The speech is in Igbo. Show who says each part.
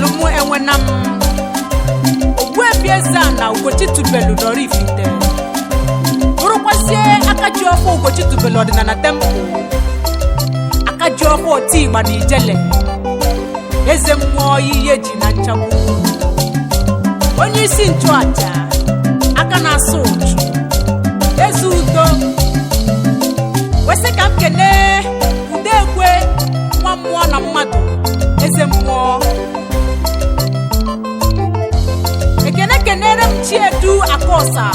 Speaker 1: Chinelum Enwenam, Ogbuefi Eze-Ana Ugochi tubelu n'Oraifite, bụrụkwazie aka ji ọfọ Ugochi tubelu ọdịnala temple, aka ji ọfọ otigba na ijele, eze mmụọ ihe ji na nchagbu, onye isi nchụaja, aka na-asụ ụchụ, eze udo. Wesị ka m kelee Udekwe, nwa mmụọ na mmadụ, eze mmụọ. Ekene kenere m Chiedu Akọsa.